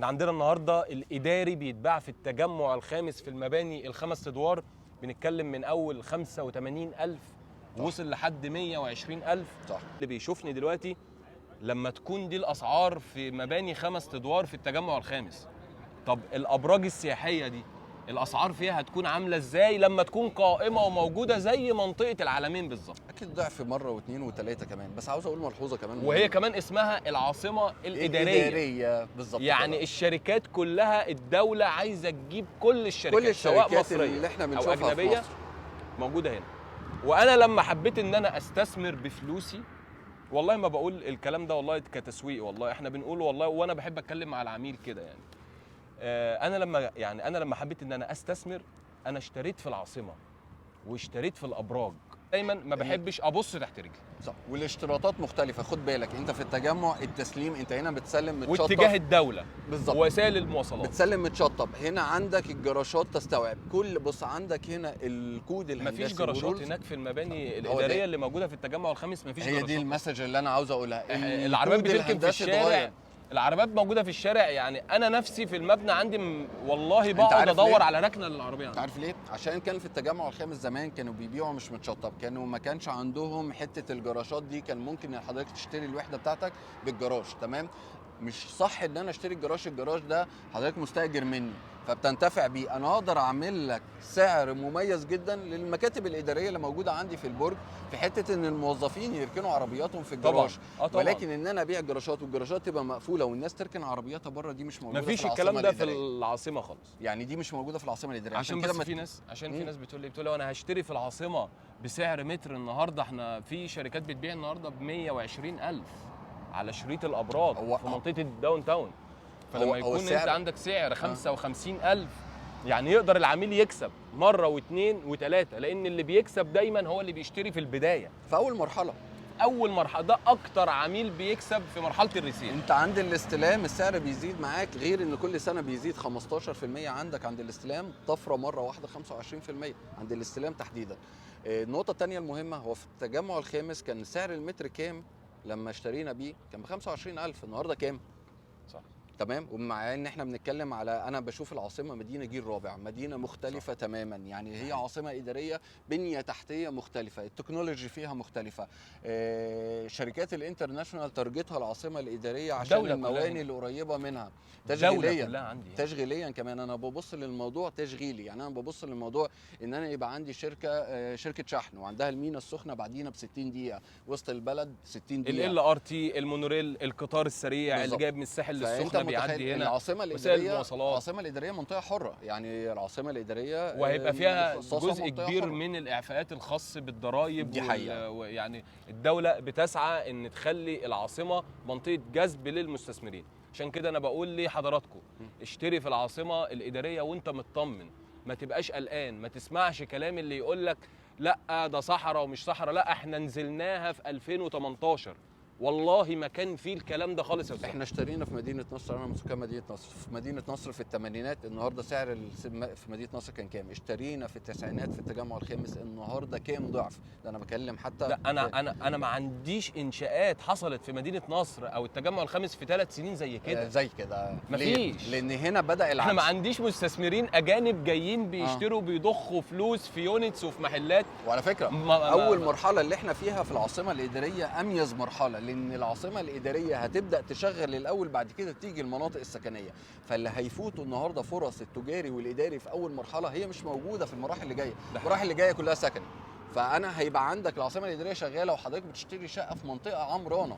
احنا عندنا النهارده الاداري بيتباع في التجمع الخامس في المباني الخمس ادوار، بنتكلم من اول 85000 وصل لحد 120000. صح. اللي بيشوفني دلوقتي لما تكون دي الاسعار في مباني خمس ادوار في التجمع الخامس، طب الابراج السياحية دي الاسعار فيها هتكون عامله ازاي لما تكون قائمة وموجودة زي منطقة العلمين بالظبط؟ اكيد ضعف مرة واثنين وثلاثة كمان. بس عاوز اقول ملحوظة كمان وهي مهمة. كمان اسمها العاصمة الادارية. الادارية بالظبط يعني كده. الشركات كلها، الدولة عايزه تجيب كل الشركات، كل سواء الشركات مصرية اللي احنا او بنشوفها في اجنبية مصر موجودة هنا. وانا لما حبيت ان انا استثمر بفلوسي، والله ما بقول الكلام ده والله كتسويق، والله احنا بنقول والله، وانا بحب اتكلم مع العميل كده يعني. انا لما يعني انا لما حبيت ان انا استثمر، انا اشتريت في العاصمة واشتريت في الابراج. دايما ما بحبش ابص تحت رجلي. صح، والاشتراطات مختلفة، خد بالك انت في التجمع التسليم انت هنا بتسلم متشطب. واتجاه الدولة بالظبط، ووسائل المواصلات بتسلم متشطب. هنا عندك الجراشات تستوعب كل، بص عندك هنا الكود الهندسي مفيش جراشات وال rules. هناك في المباني هو ده- الادارية اللي موجودة في التجمع الخامس، مفيش هي دي جراشات. ال message اللي انا عاوز اقولها. العربيات الكود بتركن في الهندسي الشارع، اتغير. العربيات موجودة في الشارع. يعني انا نفسي في المبنى عندي والله بقعد عارف ادور ليه؟ على ركنه للعربية انت عندي. عارف ليه؟ عشان كان في التجمع الخامس زمان كانوا بيبيعوا مش متشطب، كانوا ما كانش عندهم حتة الجراشات دي، كان ممكن ان حضرتك تشتري الوحدة بتاعتك بالجراج، تمام؟ مش صح ان انا اشتري الجراج، الجراج ده حضرتك مستاجر مني فبتنتفع بيه. انا اقدر اعمل لك سعر مميز جدا للمكاتب الادارية اللي موجودة عندي في البرج، في حتة ان الموظفين يركنوا عربياتهم في طبعا الجراج. اه طبعا، ولكن ان انا ابيع جراشات والجراشات تبقى مقفولة والناس تركن عربياتها بره، دي مش موجودة مفيش في العاصمة الكلام ده في الإدارية. العاصمة خالص. يعني دي مش موجودة في العاصمة الادارية. عشان كده بس ما في ناس، عشان في مم. ناس بتقول لي انا هشتري في العاصمة بسعر متر النهارده. احنا في شركات بتبيع النهارده ب 120000 على شريط الابراج في منطقة ال downtown. فلما هو يكون انت عندك سعر 55000، يعني يقدر العميل يكسب مرة واثنين وثلاثة، لان اللي بيكسب دايما هو اللي بيشتري في البداية، في اول مرحلة. اول مرحلة ده اكتر عميل بيكسب في مرحلة ال resale. انت عند الاستلام السعر بيزيد معاك، غير ان كل سنة بيزيد 15% عندك عند الاستلام، طفرة مرة واحدة 25% عند الاستلام تحديدا. النقطة الثانية المهمة، هو في التجمع الخامس كان سعر المتر كام لما اشترينا بيه؟ كان ب 25000، النهارده كام؟ صح. تمام. ومع ان احنا بنتكلم على، انا بشوف العاصمة مدينة جيل رابع، مدينة مختلفة. صح. تماما، يعني هي عاصمة ادارية، بنيه تحتيه مختلفة، ال technology فيها مختلفة، شركات ال international target ها العاصمة الادارية عشان الدولة كلها المواني هنا. اللي قريبه منها. الدولة تشغيليا كلها عندي يعني. تشغيليا كمان انا ببص للموضوع تشغيلي، يعني انا ببص للموضوع ان انا يبقى عندي شركة، شركة شحن وعندها المينا السخنة بعدينا ب 60 دقيقة، وسط البلد 60 دقيقة، LRT، المونوريل، القطار السريع اللي بالظبط. جايب من الساحل فانت للسخنه متخيل بيعدي هنا. العاصمة وسائل الادارية، المواصلات. العاصمة الادارية منطقة حره، يعني العاصمة الادارية وهيبقى فيها مخصصة جزء منطقة كبير حرة. من الاعفاءات الخاص بالضرائب. دي حقيقة. ويعني الدولة بتسعى ان تخلي العاصمة منطقة جذب للمستثمرين. عشان كده انا بقول لحضراتكم اشتري في العاصمة الادارية وانت مطمن، ما تبقاش قلقان، ما تسمعش كلام اللي يقول لك لا ده صحراء ومش صحراء. لا، احنا نزلناها في 2018 والله ما كان فيه الكلام ده خالص يا استاذ. احنا اشترينا في مدينة نصر، انا من سكان مدينة نصر، في مدينة نصر في الثمانينات، النهارده سعر في مدينة نصر كان كام؟ اشترينا في التسعينات في التجمع الخامس، النهارده كام ضعف؟ ده انا بكلم حتى لا انا ما عنديش انشاءات حصلت في مدينة نصر او التجمع الخامس في 3 سنين زي كده. زي كده. مفيش. ليه؟ لان هنا بدا العكس. احنا ما عنديش مستثمرين اجانب جايين بيشتروا بيضخوا فلوس في units وفي محلات. وعلى فكرة اول مرحلة اللي احنا فيها في العاصمة الادارية اميز مرحلة، لان العاصمة الادارية هتبدا تشغل الاول، بعد كده تيجي المناطق السكنية. فاللي هيفوتوا النهارده فرص التجاري والاداري في اول مرحلة هي مش موجودة في المراحل اللي جاية. المراحل اللي جاية كلها سكني. فانا هيبقى عندك العاصمة الادارية شغالة وحضرتك بتشتري شقه في منطقة عمرانه.